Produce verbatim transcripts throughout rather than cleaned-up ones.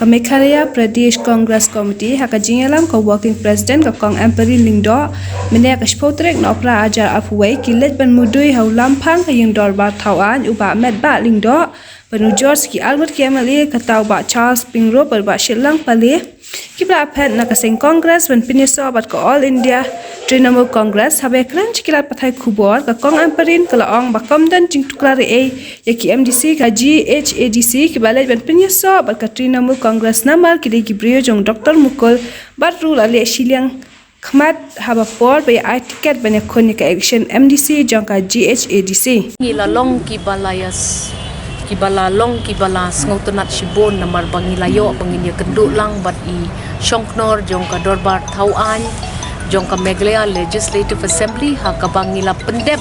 Ka Meghalaya Pradesh Congress Committee ha ka jingïalam ka Working President ka Kong Ampareen Lyngdoh, mynne ka shiphew tarik Nohprah arhajar arphew wei, ki leit ban mudui ha u lamphang ka ïing dorbar thaw aiñ u Bah Metbah Lyngdoh, ban ujor sha ki arngut ki M L A, kata u Bah Charles Pyngrope bad u Bah Shillang Pale, kiba la phet na ka seng Congress ban pynïasoh bad ka All India Trinamool Congress. Haba ïakren sha ki lad pathai khubor, ka Kong Ampareen ka la ong ba kam don jingtuklar ei ei ïa ki M D C ka G H A D C kiba leit ban pynïasoh bad ka Trinamool Congress namar ki dei ki briew jong Doctor Mukul bad ruh la leh shiliang khmat haba por ba ïa ai tiket ban ïakhun ïa ka election M D C jong ka G H A D C. Ngi la long kiba la ïas, kiba la long kiba la sngewtynnat shibun namar ba ngi la ïoh ba ngin ïakynduh lang bad i shongknor jong ka dorbar thaw aiñ jong ka Meghalaya Legislative Assembly ha kaba ngi la pyndep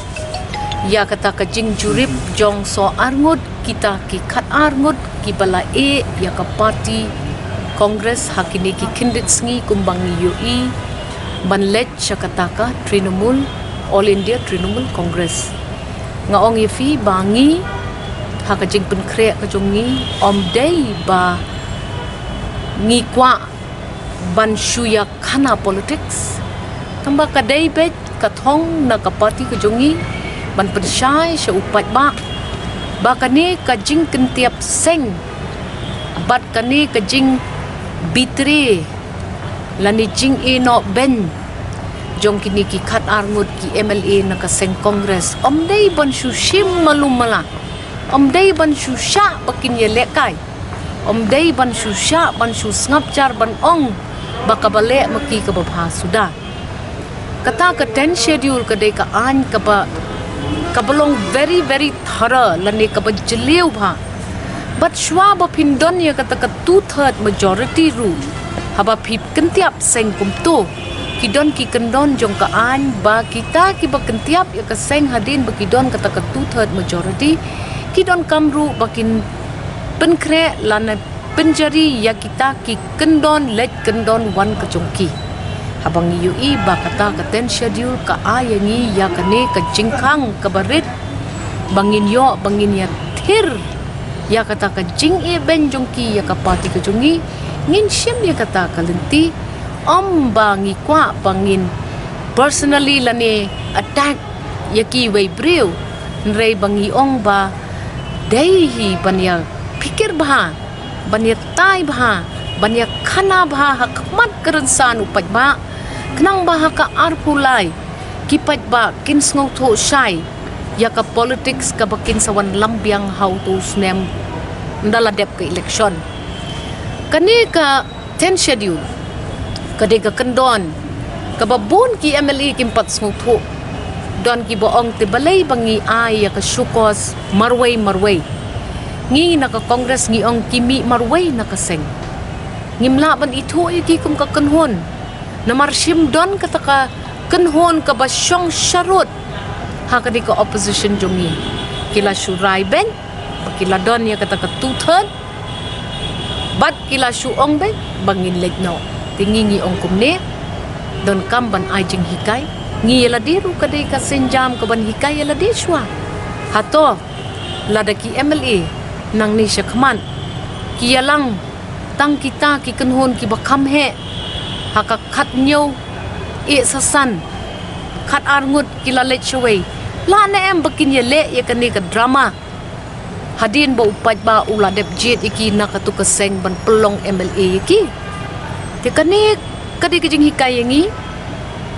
ïa kata ka jingjurip jong so arngut kita ki khat arngut kiba la ïeh ïa ka party Congress ha kine ki khyndiat sngi kumba ngi ïohi ban leit sha kata ka Trinamool, All India Trinamool Congress. Nga ong ïa phi ba ngi ha ka jingpynkhreh ka jong ngi, ym dei ba ngi kwah ban shu ïa khana politics. Tangba ka dei beit ka thong na ka party ka jong ngi ban pynshai sha u paidbah ba kane ka jingkyntiap seng bad kane ka jingbitri lane jingïehnoh beiñ jong kine ki khat arngut ki M L A na ka seng Congress ym dei ban shu shim malu mala, ym dei ban shu shah ba kin ïalehkai, ym dei ban shu shah ban shu sngap jar ban ong ba kaba leh ma ki kaba bha suda. Kata ka ten schedule ka dei ka aiñ kaba, kaba long very very thorough lane kaba jylliew bha. Bad shuwa ba phin don ïa kata ka two third majority ruh, haba phi kyntiap seng kumto, ki don ki kyndon jong ka aiñ ba kita kiba kyntiap ïa ka seng hadien ba ki don kata ka two third majority, ki donkam ruh ba kin pynkhreh lane pynjari ïa kita ki kyndon leit kyndon wan ka jong ki. Haba ngi ïohi ba kata ka ten schedule ka ai ïa ngi ïa kane ka jingkhang kaba rit ba ngin ïoh ba ngin ïathir ïa kata ka jingïehnoh jong ki ïa ka party ka jong ngi, ngin shim ïa kata ka lynti. Ym ba ngi kwah ba ngin personally lane attack ïa kiwei briew, hynrei ba ngi ong ba dei hi ban ïa phikir bha, ban ïa tai bha, ban ïa khana bha ha khmat ka rynsan u paidbah, khnang ba ha ka arphew lai ki paidbah kin sngewthuh shai ïa ka politics kaba kin sa wan lam biang ha uto u snem ynda la dep ka election. Kane ka ten schedule ka dei ka kyndon kaba bun ki M L A kim pat sngewthuh. Don kiba ong te balei ba ngi ai ïa ka show cause marwei marwei. Ngi na ka Congress ngi ong ki mih marwei na ka seng. Ngim lah ban ithuh ïa ki kum ka kynhun. Namar shim don kata ka kynhun kaba shong sharud ha kane ka opposition jong ngi. Ki la shu rai beiñ ba ki la don ïa kata ka two third bad ki la shu ong beiñ ba ngin leit noh. Te ngi ngi ong kumne, donkam ban ai jinghikai. Ngi ïa lade ruh ka dei ka sienjam ka ban hikai ïa lade shuwa. Hato lada ki M L A nangne shakhmat ki ïalang tang kita ki kynhun kiba kham heh ha ka khathynñiew ïa sa san, khatar ngut ki la leit shawei, lah ne em ba kin ïaleh ïa kane ka drama? Hadien ba u paidbah u la dep jied ïa ki na katu ka seng ban pynlong M L A ïa ki. Te kane ka dei ka jinghikai ïa ngi,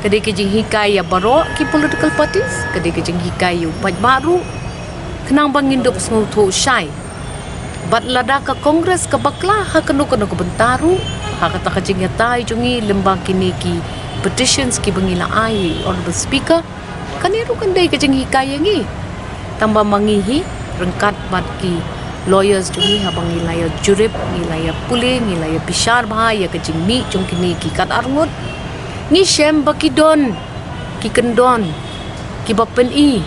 ka dei ka jinghikai ïa baroh ki political parties, ka dei ka jinghikai ïa u paidbah ruh, khnang ba ngin dup sngewthuh shai. Bad lada ka Congress ka bakla ha kano kano ka bynta ruh, ha kata ka jingïatai jong ngi lyngba kine ki petitions kiba ngi la ai, Honourable Speaker, kane ruh kan dei ka jinghikai ïa ngi. Tangba ma ngi hi, ryngkat bad ki lawyers jong ngi, haba ngi la ïa jurip, ngi la ïa pule, ngi la ïa bishar bha ïa ka jingmih jong kine ki khatar ngut, ngi shem ba ki don ki kyndon kiba pyni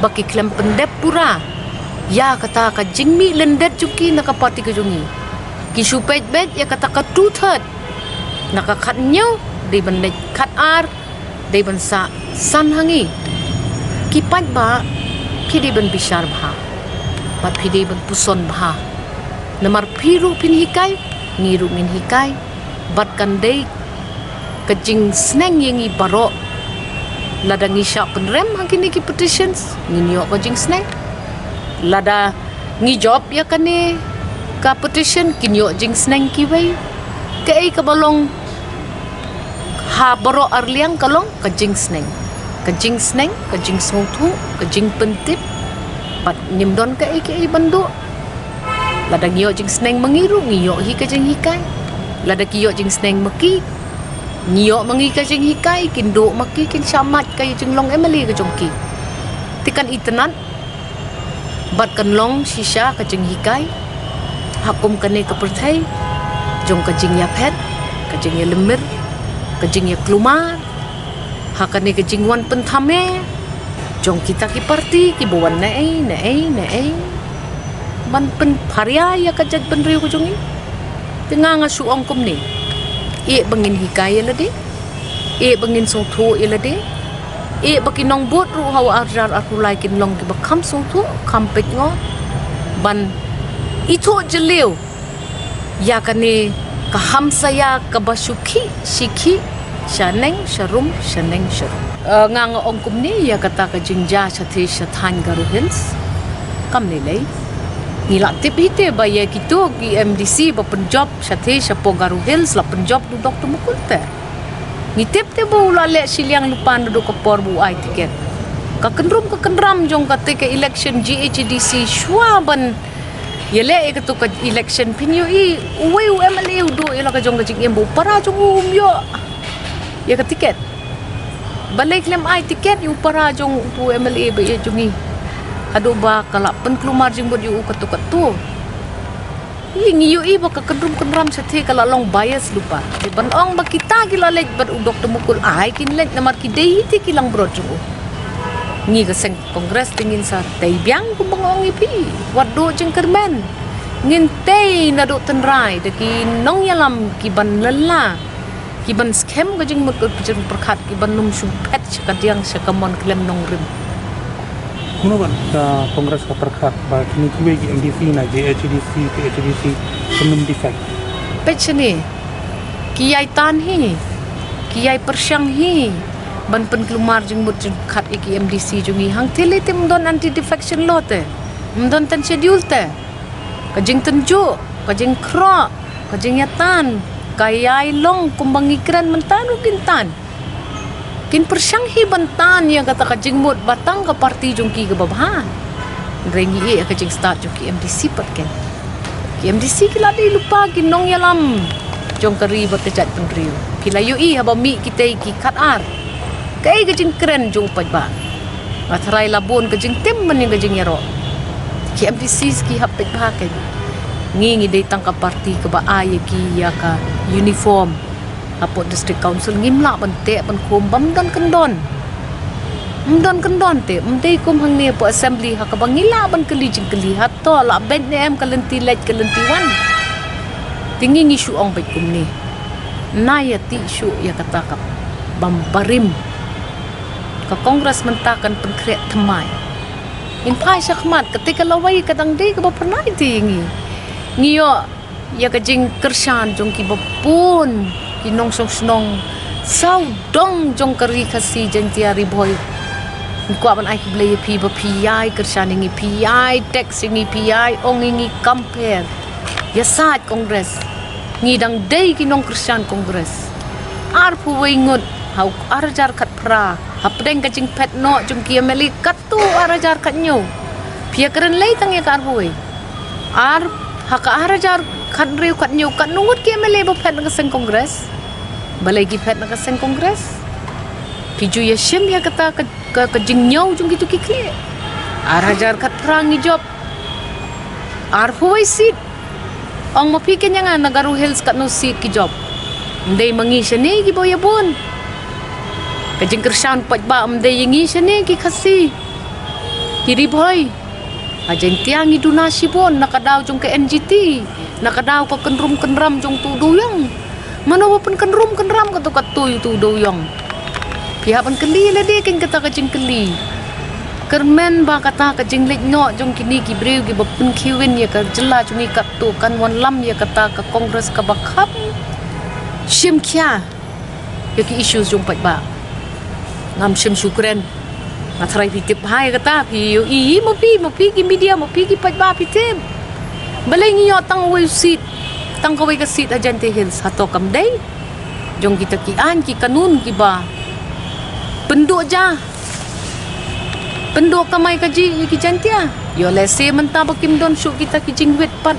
ba ki khlem pyndep pura ïa kata ka jingmih lyndet jong ki na ka party ka jong ngi. Ki shu peit beit ïa kata ka two third na ka khathynñiew, dei ban leit khatar, dei ban sah san ha ngi. Ki paidbah, phi dei ban bishar bha bad phi dei ban puson bha. Namar phi ruh phin hikai, Ngi ruh ngin hikai bad kan dei ka jingsneng ïa ngi baroh. Lada ngi shah pynrem ha kine ki petitions, ngin ïoh ka jingsneng. Lada ngi jop ïa kane ka petition, kin ïoh jingsneng kiwei. Kaei kaba long ha baroh ar liang ka long ka jingsneng. Ka jingsneng, ka jingsngewthuh, ka jingpyntip. Bad ngim don kaei kaei ban duh. Lada ngi ïoh jingsneng ma ngi ruh, ngi ïoh hi ka jinghikai. Lada ki ïoh jingsneng ma ki, ngi ïoh ma ngi ka jinghikai, kin duh ma ki, kin shah mad ka jinglong M L A ka jong ki. Te kan itynnad bad kan long shisha ka jinghikai ha kum kane ka pyrthei jong ka jingïaphet, ka jingïalymmir, ka jingïaklumar ha kane ka jingwan pynthame jong kita ki parti kiba wan naei naei naei ban pynpharia ïa ka jaitbynriew ka jong ngi. Te nga nga shu ong kumne, eh ba ngin hikai ïa lade, eh ba ngin sngewthuh ïa lade, eh ba ki nongbud ruh ha u arjar arphew lai kin long kiba kham sngewthuh, kham peit ngo ban ithuh jylliew ïa kane ka hamsaïa kaba shu khih shi khih, shaneng sharum, shaneng sharum. Eh, nga nga ong kumne ïa kata ka jingjia shatei shathaiñ Garo Hills. Kam lei lei. Ngi la tip hi te ba ïa kito ki M D C ba pynjop shatei shapoh Garo Hills la pynjop da u Doctor Mukul te. Ngi tip te ba u la leh shiliang lypa naduh ka por ba u ai tiket. Ka kynrum ka kynram jong kata ka election G H A D C shuwa ban ïaleh ïa katu ka election phin ïohi uwei u M L A u duh ïa la ka jong ka jingim ba u para jong u um ïoh ïa ka tiket. Balei khlem ai tiket ïa u para jong utu u M L A ba ïeit jong ngi haduh ba ka la pynkulmar jingmut ïa u katto katto. Ïa ngi ïohi ba ka kynrum kynram shatei ka la long bias lypa. Te ban ong ba kita ki la leit bad u Doctor Mukul, ai kin leit namar ki dei hi te ki langbrot jong u. Ngi ka seng Congress te ngin sa tei biang kumba nga ong ïa phi. Wat duh jingkyrmen. Ngin tei naduh tynrai da ki nongïalam ki ban lella, ki ban skhem ka jingmut ka jingpyrkhat, ki ban ym shu phet sha ka diang sha ka mon khlem nongrim. Kumno ban ka Congress ka pyrkhat ba kine kiwei ki M D C na J H A D C, P H A D C kin ym defect? Peit shane, ki ïai tan hi, ki ïai pyrshang hi ban pynkulmar jingmut jingpyrkhat ïa ki M D C jong ngi. Hangtei lei te ym don anti defection law te, ym don ten schedule te. Ka jingtynjuh, ka jingkhroh, ka jingïatan ka ïai long kumba ngi kren mynta ruh kin tan. Kin pyrshang hi ban tan ïa kata ka jingmut ba tang ka parti jong ki kaba bha. Hynrei ngi ïeh ïa ka jingstad jong ki M D C pat ken. Ki M D C ki la dei lypa ki nongïalam jong ka ri bad ka jaitbynriew. Phi la ïohi haba mih kitei ki khatar, kaei ka jingkren jong u paidbah? Nga tharai la bun ka jingtim ban ïa ka jingïaroh. Ki M D Cs ki hap peit bha kein. Ngi ngi dei tang ka parti kaba ai ïa ki ïa ka uniform. Hapoh District Council ngim lah ban teh ban khum bym don kyndon. Ym don kyndon te, ym dei kum hangne hapoh Assembly ha kaba ngi lah ban kylli jingkylli, hato la beit ne em ka lynti leit ka lynti wan. Te ngi ngi shu ong beit kumne. Na ïa tih shuh ïa kata ka bym barim. Ka Congress mynta kan pynkhreh thymmai. Ngin phai shakhmat, kata ka lawei ka dang dei kaba phyrnai te ïa ngi. Ngi ïoh ïa ka jingkyrshan jong kiba bun ki nongshong shnong sawdong jong ka Ri Khasi Jaiñtia Ri Bhoi. Ngi kwah ban ai khublei ïa phi ba phi ïai kyrshan ïa ngi, phi ïai text ïa ngi, phi ïai ong ïa ngi kam pher. Ïa sait Congress. Ngi dang dei ki nongkyrshan Congress. Arphew wei ngut ha u ar hajar khatphra, hapdeng ka jingphet noh jong ki M L A katto ar hajar khathynñiew. Phi ïa kren lei tang ïa ka arphew wei. Ar ha ka ar hajar khathynriew khathynñiew katno ngut ki M L A ba phet na ka seng Congress? Balei ki phet na ka seng Congress? Phi ju ïa shim ïa kata ka, ka, ka jingngew jong kito ki khlieh. Ar hajar khatphra ngi jop arphew wei seat. Ong ma phi kein ïa nga na Garo Hills katno seat ki jop. Ym dei ma ngi shane kiba ïa bun. Ka jingkyrshan paidbah ym dei ïa ngi shane ki Khasi, ki Ri Bhoi. Ha Jaiñtia ngi duna shibun na ka daw jong ka N G T, na ka daw ka kynrum kynram jong utu u dewïong. Mano ba pynkynrum kynram kato katto ïa utu u dewïong? Phi hap ban kylli lade kein kata ka jingkylli. Kyrmen ba kata ka jingleit noh jong kine ki briew kiba pynkhiew win ïa ka jylla jong ngi katto kan wanlam ïa kata ka Congress kaba kham shim khia ïa ki issues jong paidbah. Ngam shym shu kren. Nga tharai phi tip bha ïa kata, phi ïohi, ma phi, ma phi ki media, ma phi ki paidbah phi tip. Balei ngi ïoh tang uwei u seat, tang kawei ka seat ha Jaintia Hills, hato kam dei jong kita ki aiñ ki kanun kiba pynduh ja, pynduh kamai kajih ïa ki Jaintia? Ïoh lehse mynta ba kim don shuh kita ki jingwit pat,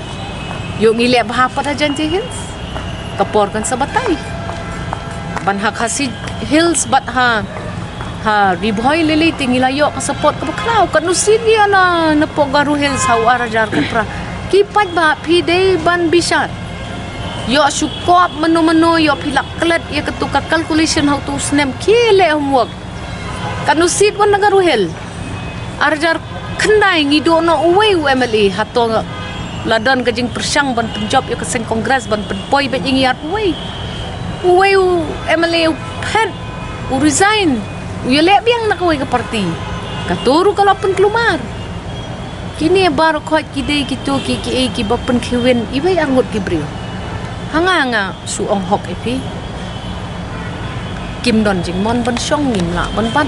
ïoh ngi leh bha pat ha Jaintia Hills? Ka por kan sa batai. Ban ha Khasi Hills bad ha, ha Ri Bhoi lei lei te ngi la ïoh ka support kaba khraw. Katno seat ngi ïoh na, napoh Garo Hills ha u ar hajar khatphra? Ki paidbah phi dei ban bishar. Ïoh shu kop mano mano, ïoh phi la klet ïa katu ka calculation ha utu u snem, khie leh homework. Katno seat wan na Garo Hills? Ar hajar khyndai ngi duh noh uwei u MLA, hato la don ka jingpyrshang ban pynjop ïa ka seng Congress ban pynpoi beit ïa ngi arphew wei? Uwei u MLA u phet, u resign, u ïaleh biang na kawei ka party. Kato ruh ka la pynkulmar. Kine baroh khoit ki dei kito ki, kiei kiba pynkhiew win iwei ar ngut ki briew. Ha nga, nga shu ong hok ïa phi, kim don jingmon ban shong, ngim lah ban bat.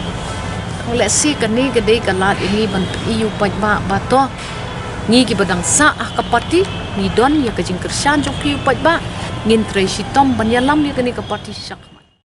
Tang lehse kane ka dei ka lad ïa ngi ban pyni ïa u paidbah ba to ngi kiba dang sah ha ka party ngi don ïa ka jingkyrshan jong phi u paidbah. Ngin trei shitom ban ïalam ïa kane ka party shak